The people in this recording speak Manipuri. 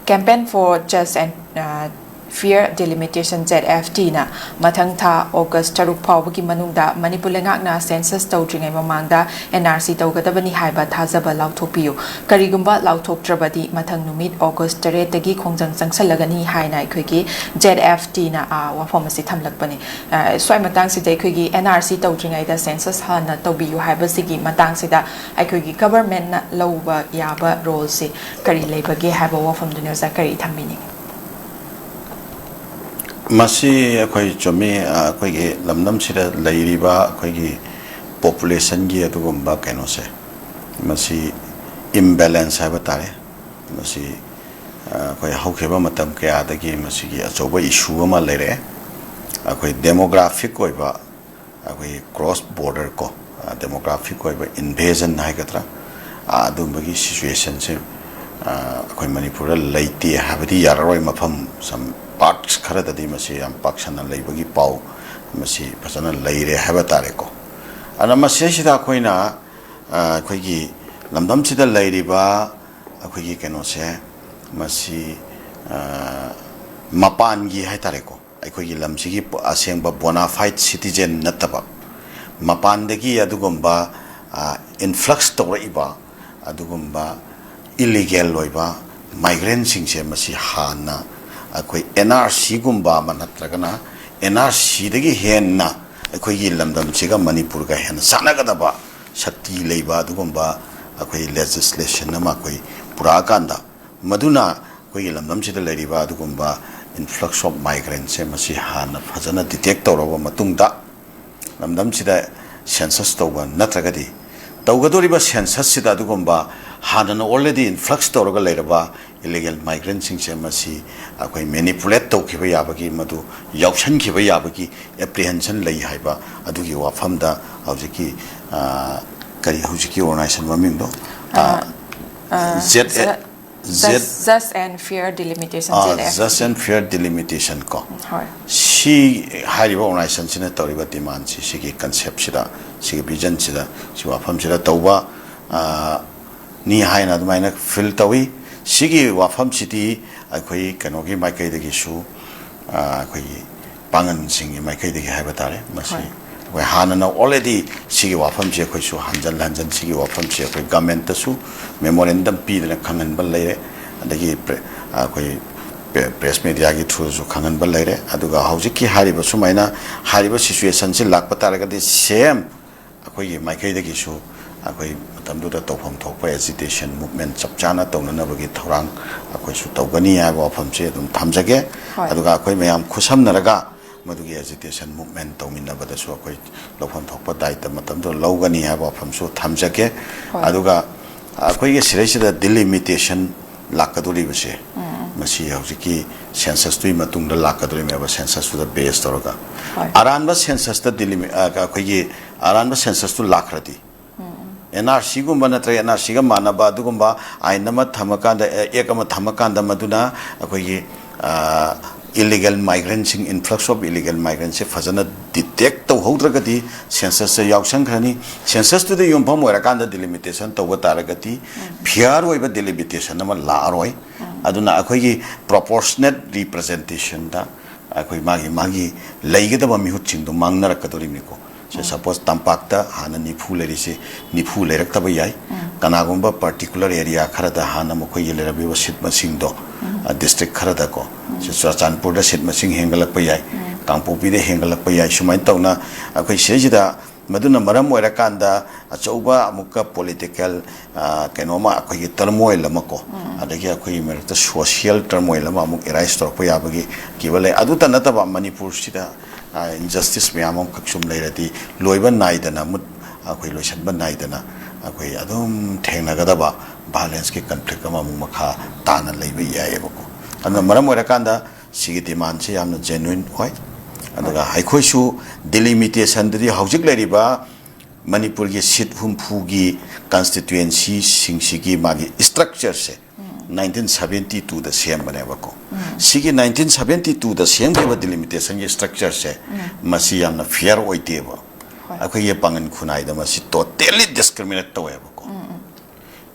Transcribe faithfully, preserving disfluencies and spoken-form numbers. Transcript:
Campaign for Just and Fair Delimitation, Z F D ꯅ ꯃꯊꯪ ꯊꯥ August ꯇꯔꯨꯛ ꯐꯥꯎꯕꯒꯤ ꯃꯅꯨꯡꯗ ꯃꯅꯤꯄꯨꯔ ꯂꯩꯉꯥꯛꯅ census ꯇꯧꯗ꯭ꯔꯤꯉꯩ ꯃꯃꯥꯡꯗ N R C ꯇꯧꯒꯗꯕꯅꯤ ꯍꯥꯏꯕ ꯊꯥꯖꯕ ꯂꯥꯎꯊꯣꯛꯄꯤꯌꯨ꯫ ꯀꯔꯤꯒꯨꯝꯕ ꯂꯥꯎꯊꯣꯛꯇ꯭ꯔꯕꯗꯤ ꯃꯊꯪ ꯅꯨꯃꯤꯠ August ꯇꯔꯦꯠꯇꯒꯤ ꯈꯣꯡꯖꯪ ꯆꯪꯁꯜꯂꯒꯅꯤ ꯍꯥꯏꯅ ꯑꯩꯈꯣꯏꯒꯤ Z F D ꯅ, ꯑ, ꯋꯥꯐꯝ ꯑꯁꯤ ꯊꯝꯂꯛꯄꯅꯤ꯫ ꯑ, ꯁ꯭ꯋꯥꯏ ꯃꯇꯥꯡꯁꯤꯗ ꯑꯩꯈꯣꯏꯒꯤ N R C ꯇꯧꯗ꯭ꯔꯤꯉꯩꯗ census ꯍꯥꯟꯅ ꯇꯧꯕꯤꯌꯨ ꯍꯥꯏꯕꯁꯤꯒꯤ ꯃꯇꯥꯡꯁꯤꯗ ꯑꯩꯈꯣꯏꯒꯤ government ꯅ ꯂꯧꯕ ꯌꯥꯕ role ꯁꯤ ꯀꯔꯤ ꯂꯩꯕꯒꯦ ꯍꯥꯏꯕ ꯋꯥꯐꯝꯗꯨꯅꯤ ꯑꯣꯖꯥ, ꯀꯔꯤ ꯊꯝꯕꯤꯅꯤꯡꯉꯤ? ꯃꯁꯤ ꯑꯩꯈꯣꯏ ꯆꯨꯝꯃꯤ, ꯑ, ꯑꯩꯈꯣꯏꯒꯤ ꯂꯝꯗꯝꯁꯤꯗ ꯂꯩꯔꯤꯕ ꯑꯩꯈꯣꯏꯒꯤ population ꯒꯤ ꯑꯗꯨꯒꯨꯝꯕ ꯀꯩꯅꯣꯁꯦ, ꯃꯁꯤ imbalance ꯍꯥꯏꯕ ꯇꯥꯔꯦ꯫ ꯃꯁꯤ, ꯑ, ꯑꯩꯈꯣꯏ ꯍꯧꯈꯤꯕ ꯃꯇꯝ ꯀꯌꯥꯗꯒꯤ ꯃꯁꯤꯒꯤ ꯑꯆꯧꯕ issue ꯑꯃ ꯂꯩꯔꯛꯑꯦ꯫ ꯑꯩꯈꯣꯏ demographic ꯑꯣꯏꯕ, ꯑꯩꯈꯣꯏꯒꯤ cross border ꯀꯣ, ꯑ, demographic ꯑꯣꯏꯕ invasion ꯍꯥꯏꯒꯗ꯭ꯔꯥ, ꯑ, ꯑꯗꯨꯝꯕꯒꯤ situation ꯁꯦ, ꯑ, ꯑꯩꯈꯣꯏ ꯃꯅꯤꯄꯨꯔꯗ ꯂꯩꯇꯦ ꯍꯥꯏꯕꯗꯤ ꯌꯥꯔꯔꯣꯏ꯫ ꯃꯐꯝ some parts ꯈꯔꯗꯗꯤ ꯃꯁꯤ ꯌꯥꯝ ꯄꯥꯛꯁꯟꯅ ꯂꯩꯕꯒꯤ ꯄꯥꯎ ꯃꯁꯤ ꯐꯖꯅ ꯂꯩꯔꯦ ꯍꯥꯏꯕ ꯇꯥꯔꯦꯀꯣ꯫ ꯑꯗꯨꯅ ꯃꯁꯤꯁꯤꯗ ꯑꯩꯈꯣꯏꯅ, ꯑ, ꯑꯩꯈꯣꯏꯒꯤ ꯂꯝꯗꯝꯁꯤꯗ ꯂꯩꯔꯤꯕ ꯑꯩꯈꯣꯏꯒꯤ ꯀꯩꯅꯣꯁꯦ, ꯃꯁꯤ, ꯑ, ꯃꯄꯥꯟꯒꯤ ꯍꯥꯏ ꯇꯥꯔꯦꯀꯣ, ꯑꯩꯈꯣꯏꯒꯤ ꯂꯝꯁꯤꯒꯤ ꯑꯁꯦꯡꯕ bona fide citizen ꯅꯠꯇꯕ, ꯃꯄꯥꯟꯗꯒꯤ ꯑꯗꯨꯒꯨꯝꯕ, ꯑ, influx ꯇꯧꯔꯛꯏꯕ ꯑꯗꯨꯒꯨꯝꯕ illegal ꯑꯣꯏꯕ migrant ꯁꯤꯡꯁꯦ, ꯃꯁꯤ ꯍꯥꯟꯅ ꯑꯩꯈꯣꯏ N R C ꯒꯨꯝꯕ ꯑꯃ ꯅꯠꯇ꯭ꯔꯒꯅ N R C ꯗꯒꯤ ꯍꯦꯟꯅ ꯑꯩꯈꯣꯏꯒꯤ ꯂꯝꯗꯝꯁꯤꯒ, ꯃꯅꯤꯄꯨꯔꯒ ꯍꯦꯟꯅ ꯆꯥꯟꯅꯒꯗꯕ ꯁꯛꯇꯤ ꯂꯩꯕ ꯑꯗꯨꯒꯨꯝꯕ ꯑꯩꯈꯣꯏ legislation ꯑꯃ ꯑꯩꯈꯣꯏ ꯄꯨꯔꯛꯑꯀꯥꯟꯗ, ꯃꯗꯨꯅ ꯑꯩꯈꯣꯏꯒꯤ ꯂꯝꯗꯝꯁꯤꯗ ꯂꯩꯔꯤꯕ ꯑꯗꯨꯒꯨꯝꯕ influx of migrant ꯁꯦ, ꯃꯁꯤ ꯍꯥꯟꯅ ꯐꯖꯅ detect ꯇꯧꯔꯕ ꯃꯇꯨꯡꯗ, ꯂꯝꯗꯝꯁꯤꯗ census ꯇꯧꯕ ꯅꯠꯇ꯭ꯔꯒꯗꯤ, ꯇꯧꯒꯗꯧꯔꯤꯕ census ꯁꯤꯗ ꯑꯗꯨꯒꯨꯝꯕ ꯍꯥꯟꯅꯅ already influx ꯇꯧꯔꯒ ꯂꯩꯔꯕ illegal migrant ꯁꯤꯡꯁꯦ, ꯃꯁꯤ ꯑꯩꯈꯣꯏ manipulate ꯇꯧꯈꯤꯕ ꯌꯥꯕꯒꯤ, ꯃꯗꯨ ꯌꯥꯎꯁꯟꯈꯤꯕ ꯌꯥꯕꯒꯤ apprehension ꯂꯩ ꯍꯥꯏꯕ ꯑꯗꯨꯒꯤ ꯋꯥꯐꯝꯗ ꯍꯧꯖꯤꯛꯀꯤ, ꯑ, ꯀꯔꯤ ꯍꯧꯖꯤꯛꯀꯤ organization ꯃꯃꯤꯡꯗꯣ? ꯑ, ꯑ, Z-, ꯖ-, Z-, Just, Just and Fair Delimitation, ꯑ, Z F D. Just and Fair Delimitation ꯀꯣ꯫ ꯍꯣꯏ꯫ ꯁꯤ ꯍꯥꯏꯔꯤꯕ organization ꯁꯤꯅ ꯇꯧꯔꯤꯕ demand ꯁꯤ, ꯁꯤꯒꯤ concept ꯁꯤꯗ, ꯁꯤꯒꯤ vision ꯁꯤꯗ, ꯁꯤ ꯋꯥꯐꯝꯁꯤꯗ ꯇꯧꯕ, ꯑ, ꯅꯤ ꯍꯥꯏꯅ ꯑꯗꯨꯃꯥꯏꯅ feel ꯇꯧꯏ꯫ ꯁꯤꯒꯤ ꯋꯥꯐꯝꯁꯤꯗꯤ ꯑꯩꯈꯣꯏ ꯀꯩꯅꯣꯒꯤ ꯃꯥꯏꯀꯩꯗꯒꯤꯁꯨ, ꯑ, ꯑꯩꯈꯣꯏꯒꯤ ꯄꯥꯡꯒꯜꯁꯤꯡꯒꯤ ꯃꯥꯏꯀꯩꯗꯒꯤ ꯍꯥꯏꯕ ꯇꯥꯔꯦ꯫ ꯃꯁꯤ ꯍꯣꯏ꯫ ꯑꯩꯈꯣꯏ ꯍꯥꯟꯅꯅ already ꯁꯤꯒꯤ ꯋꯥꯐꯝꯁꯤ ꯑꯩꯈꯣꯏꯁꯨ ꯍꯟꯖꯟ ꯍꯟꯖꯟ ꯁꯤꯒꯤ ꯋꯥꯐꯝꯁꯤ ꯑꯩꯈꯣꯏ government-ꯇꯁꯨ memorandum ꯄꯤꯗꯅ ꯈꯪꯍꯟꯕ ꯂꯩꯔꯦ, ꯑꯗꯒꯤ ꯄ꯭ꯔꯦ-, ꯑ, ꯑꯩꯈꯣꯏ ꯄ꯭ꯔꯦ-, press media-ꯒꯤ through-ꯁꯨ ꯈꯪꯍꯟꯕ ꯂꯩꯔꯦ꯫ ꯑꯗꯨꯒ ꯍꯧꯖꯤꯛꯀꯤ ꯍꯥꯏꯔꯤꯕ ꯁꯨꯃꯥꯏꯅ ꯍꯥꯏꯔꯤꯕ situation-ꯁꯤ ꯂꯥꯛꯄ ꯇꯥꯔꯒꯗꯤ same ꯑꯩꯈꯣꯏꯒꯤ ꯃꯥꯏꯀꯩꯗꯒꯤꯁꯨ ꯑꯩꯈꯣꯏ ꯃꯇꯝꯗꯨꯗ ꯇꯧꯐꯝ ꯊꯣꯛꯄ agitation movement ꯆꯞ ꯆꯥꯅ ꯇꯧꯅꯅꯕꯒꯤ ꯊꯧꯔꯥꯡ ꯑꯩꯈꯣꯏꯁꯨ ꯇꯧꯒꯅꯤ ꯍꯥꯏꯕ ꯋꯥꯐꯝꯁꯤ ꯑꯗꯨꯝ ꯊꯝꯖꯒꯦ꯫ ꯍꯣꯏ꯫ ꯑꯗꯨꯒ ꯑꯩꯈꯣꯏ ꯃꯌꯥꯝ ꯈꯨꯠꯁꯝꯅꯔꯒ ꯃꯗꯨꯒꯤ agitation movement ꯇꯧꯃꯤꯟꯅꯕꯗꯁꯨ ꯑꯩꯈꯣꯏ ꯂꯧꯐꯝ ꯊꯣꯛꯄ ꯗꯥꯏꯇ ꯃꯇꯝꯗꯨꯗ ꯂꯧꯒꯅꯤ ꯍꯥꯏꯕ ꯋꯥꯐꯝꯁꯨ ꯊꯝꯖꯒꯦ꯫ ꯍꯣꯏ꯫ ꯑꯗꯨꯒ ꯑꯩꯈꯣꯏꯒꯤ ꯁꯤꯗꯩꯁꯤꯗ delimitation ꯂꯥꯛꯀꯗꯧꯔꯤꯕꯁꯦ, ꯎꯝ꯫ ꯃꯁꯤ ꯍꯧꯖꯤꯛꯀꯤ census-ꯇꯨꯒꯤ ꯃꯇꯨꯡꯗ ꯂꯥꯛꯀꯗꯧꯔꯤꯕꯅꯦꯕ, census-ꯇꯨꯗ base ꯇꯧꯔꯒ꯫ ꯍꯣꯏ꯫ ꯑꯔꯥꯟꯕ census-ꯇ delimi-, ꯑ, ꯑꯩꯈꯣꯏꯒꯤ ꯑꯔꯥꯟꯕ census-ꯇꯨ ꯂꯥꯛꯈ꯭ꯔꯗꯤ, ꯎꯝ꯫ N R C-ꯒꯨꯝꯕ ꯅꯠꯇ꯭ꯔꯒ N R C-ꯒ ꯃꯥꯟꯅꯕ ꯑꯗꯨꯒꯨꯝꯕ ꯑꯥꯏꯟ ꯑꯃ ꯊꯝꯃꯀꯥꯟꯗ, ꯑꯦ-, act ꯑꯃ ꯊꯝꯃꯀꯥꯟꯗ ꯃꯗꯨꯅ ꯑꯩꯈꯣꯏꯒꯤ, ꯑ, illegal migrant-ꯁꯤꯡ, influx of illegal migrant-ꯁꯦ ꯐꯖꯅ detect ꯇꯧꯍꯧꯗ꯭ꯔꯒꯗꯤ census-ꯇ ꯌꯥꯎꯁꯟꯈ꯭ꯔꯅꯤ꯫ Census-ꯇꯨꯗ ꯌꯨꯝꯐꯝ ꯑꯣꯏꯔꯀꯥꯟꯗ delimitation ꯇꯧꯕ ꯇꯥꯔꯒꯗꯤ ꯎꯝ꯫ Fair ꯑꯣꯏꯕ delimitation ꯑꯃ ꯂꯥꯛꯑꯔꯣꯏ꯫ ꯎꯝ꯫ ꯑꯗꯨꯅ ꯑꯩꯈꯣꯏꯒꯤ proportionate representation-ꯗ ꯑꯩꯈꯣꯏ ꯃꯥꯒꯤ, ꯃꯥꯒꯤ ꯂꯩꯒꯗꯕ ꯃꯤꯍꯨꯠꯁꯤꯡꯗꯣ ꯃꯥꯡꯅꯔꯛꯀꯗꯧꯔꯤꯕꯅꯤꯀꯣ꯫ ꯁꯦ, ꯎꯝ꯫ Suppose ꯇꯝꯄꯥꯛꯇ ꯍꯥꯟꯅ ꯅꯤꯐꯨ ꯂꯩꯔꯤꯁꯦ, ꯅꯤꯐꯨ ꯂꯩꯔꯛꯇꯕ ꯌꯥꯏ꯫ ꯎꯝ꯫ ꯀꯅꯥꯒꯨꯝꯕ particular area ꯈꯔꯗ ꯍꯥꯟꯅ ꯃꯈꯣꯏꯒꯤ ꯂꯩꯔꯝꯃꯤꯕ seat ꯃꯁꯤꯡꯗꯣ, ꯎꯝ꯫ ꯑ, district ꯈꯔꯗꯀꯣ, ꯎꯝ꯫ ꯁꯦ, ꯆꯨꯔꯆꯥꯟꯄꯨꯔꯗ seat ꯃꯁꯤꯡ ꯍꯦꯟꯒꯠꯂꯛꯄ ꯌꯥꯏ, ꯎꯝ꯫ ꯀꯥꯡꯄꯣꯛꯄꯤꯗ ꯍꯦꯟꯒꯠꯂꯛꯄ ꯌꯥꯏ꯫ ꯁꯨꯃꯥꯏꯅ ꯇꯧꯅ ꯑꯩꯈꯣꯏ ꯁꯤꯗꯩꯁꯤꯗ, ꯃꯗꯨꯅ ꯃꯔꯝ ꯑꯣꯏꯔꯀꯥꯟꯗ ꯑꯆꯧꯕ ꯑꯃꯨꯛꯀ political, ꯑ, ꯀꯩꯅꯣꯃ, ꯑꯩꯈꯣꯏꯒꯤ turmoil ꯑꯃꯀꯣ, ꯎꯝ꯫ ꯑꯗꯒꯤ ꯑꯩꯈꯣꯏꯒꯤ ꯃꯔꯛꯇ social turmoil ꯑꯃ ꯑꯃꯨꯛ arise ꯇꯧꯔꯛꯄ ꯌꯥꯕꯒꯤ ꯀꯤꯕ ꯂꯩ꯫ ꯑꯗꯨꯇ ꯅꯠꯇꯕ ꯃꯅꯤꯄꯨꯔꯁꯤꯗ, ꯑ, injustice ꯃꯌꯥꯝ ꯑꯃꯈꯛ ꯁꯨꯝ ꯂꯩꯔꯗꯤ ꯂꯣꯏꯕ ꯅꯥꯏꯗꯅ, ꯃꯨꯠ-, ꯑꯩꯈꯣꯏ ꯂꯣꯏꯁꯤꯟꯕ ꯅꯥꯏꯗꯅ ꯑꯩꯈꯣꯏ ꯑꯗꯨꯝ ꯊꯦꯡꯅꯒꯗꯕ violence-ꯀꯤ conflict ꯑꯃ ꯑꯃꯨꯛ ꯃꯈꯥ ꯇꯥꯅ ꯂꯩꯕ ꯌꯥꯏꯌꯦꯕꯀꯣ꯫ ꯑꯗꯨꯅ ꯃꯔꯝ ꯑꯣꯏꯔꯀꯥꯟꯗ ꯁꯤꯒꯤ demand-ꯁꯤ ꯌꯥꯝꯅ genuine ꯑꯣꯏ꯫ ꯑꯗꯨꯒ ꯑꯩꯈꯣꯏꯁꯨ delimitation-ꯗꯗꯤ ꯍꯧꯖꯤꯛ ꯂꯩꯔꯤꯕ ꯃꯅꯤꯄꯨꯔꯒꯤ seat ꯍꯨꯝꯐꯨꯒꯤ constituency-ꯁꯤꯡꯁꯤꯒꯤ ꯃꯥꯒꯤ structure-ꯁꯦ ꯎꯝ꯫ nineteen seventy two-ꯗ ꯁꯦꯝꯕꯅꯦꯕꯀꯣ꯫ ꯎꯝ꯫ ꯁꯤꯒꯤ nineteen seventy two-ꯗ ꯁꯦꯝꯈꯤꯕ delimitation-ꯒꯤ structure-ꯁꯦ ꯎꯝ꯫ ꯃꯁꯤ ꯌꯥꯝꯅ fair ꯑꯣꯏꯗꯦꯕ꯫ ꯍꯣꯏ꯫ ꯑꯩꯈꯣꯏꯒꯤ ꯄꯥꯡꯒꯜ ꯈꯨꯟꯅꯥꯏꯗ ꯃꯁꯤ totally discriminate ꯇꯧꯋꯦꯕꯀꯣ꯫ ꯎꯝ, ꯎꯝ꯫